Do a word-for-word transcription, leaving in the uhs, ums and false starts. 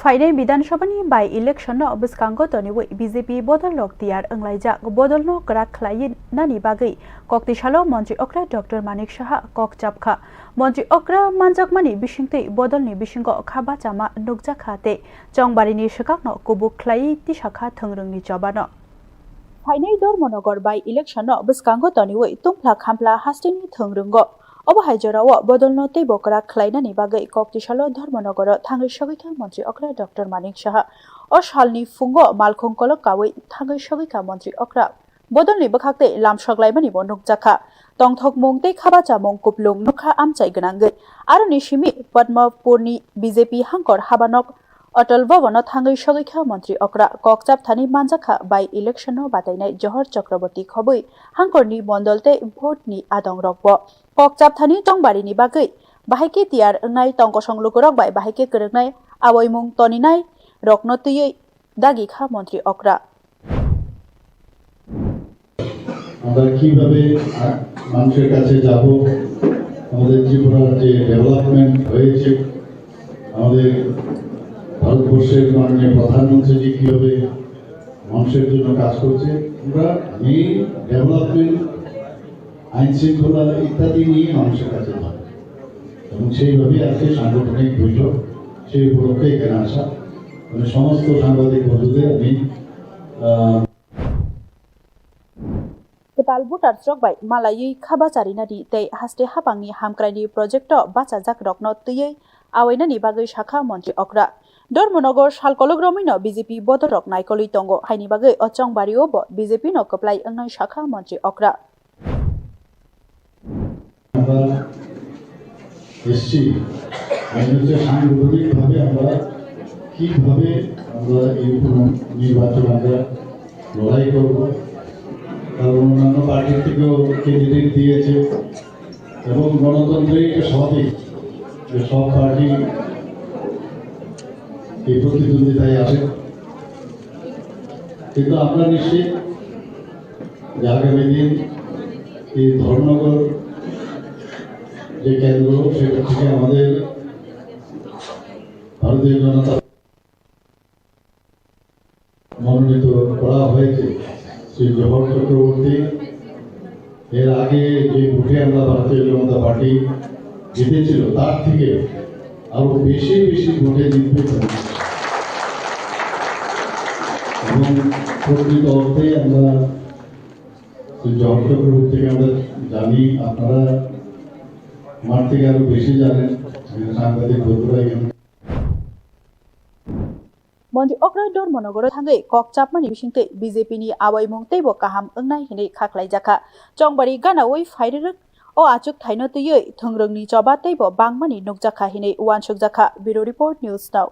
Phainai Bidhan Sabhani by-election no bwskango toniwi B J P bodol rok tiyar wnglaijak. Bodol no kwrak khlai nani bagwi koktisalo Montri Okra Doctor Manik Saha kok chapkha. Montri Okra manjakmani bisingtwi bodol ni bisingo kha bachama nukjakha tei chongbari ni swkang no kubuk khlai tisakha thwngrwng ni choba no. Phainai Dharmanagar by-election no bwskango toniwi tungphla khampla hasteni thwngrwngo. Obo hai jorao bodolno teibo kwrak khlainani bagwi koktisalo Dharmanagaro thangwi sogwikha Montri Okra Doctor Manik Saha. O salni phungo malkhung kolok kawi thangwi sogwikha Montri Okra. Bodolni bwkhak tei lamsok laimanibo nukjakha. Tongthokmung tei khabachamung kuplung nukha amchai gwnangwi. Aroni simi Padmapurni B J P hangkor habanok Atal Bhavan-o thangwi sogwikha Montri Okra. Kokchap thani manjakha by-election-o batainai Johor Chakraborty khobwi hangkorni mondol tei vote-ni adongrokbo. Kokchap thani chongbarini bagwi bahaikhe tiyar wngnai tongkosong lukurok bai bahaikhe kwrwngnai awaimung toninai rokno twiwi dagikha Montri Okra. আমরা কিভাবে আ-, মানুষের কাছে যাব, আমাদের ত্রিপুরার যে ডেভেলপমেন্ট হয়েছে, আমাদের ভারতবর্ষের মাননীয় প্রধানমন্ত্রীজি কিভাবে মানুষের জন্য কাজ করছে, আমরা মেইন ডেভেলপমেন্ট, আইন শৃঙ্খলা ইত্যাদি নিয়ে মানুষের কাছে যাব। এবং সেইভাবেই আজকে সাংগঠনিক বৈঠক, সেই উপলক্ষে এখানে আসা। মানে সমস্ত সাংবাদিক বন্ধুদের আমি, আহ, Kwtal voter rok bai malaiwi kha bacharinani tei haste habangni hamkraini project-o bachajak rokno twiwi awainani bagwi sakha Montri Okra. Dharmanagar salkolok romwino B J P bodol rok naikolwi tongo, haini bagwi o chongbario bo B J P no kwplai wngnai sakha Montri Okra. আমরা এসছি, আমি হচ্ছে সাংগঠনিকভাবে আমরা কিভাবে আমরা এই উপনির্বাচন আমরা লড়াই করব, কারণ অন্যান্য পার্টির থেকেও ক্যান্ডিডেট দিয়েছে এবং গণতন্ত্রই একটা স্বাভাবিক যে সব পার্টি এই প্রতিদ্বন্দ্বিতায় আসে, কিন্তু আমরা নিশ্চিত যে আগামী দিন এই ধর্মনগর যে কেন্দ্র, সেটা থেকে আমাদের ভারতীয় জনতা মনোনীত করা হয়েছে শ্রী জহর চক্রবর্তী। এর আগে যে ভোটে আমরা ভারতীয় জনতা পার্টি জিতেছিল, তার থেকে আরো বেশি বেশি ভোটে জিতবে। এবং প্রকৃত অর্থে আমরা শ্রী জহর চক্রবর্তীকে আমরা জানি, আপনারা আমার থেকে আরো বেশি জানেন, এখানে সাংবাদিক বন্ধুরা এখানে Montri Okra Dharmanagaro thangwi kok chapmani bisingtwi B J P ni awaimung teibo kaham wngnai hinwi khaklaijakha. Chongbari ganawi phairwrwk o achuk thaino twiwi thwngrwngni choba teibo bangmani nukjakha hinwi uansukjakha. Bureau Report, News Now.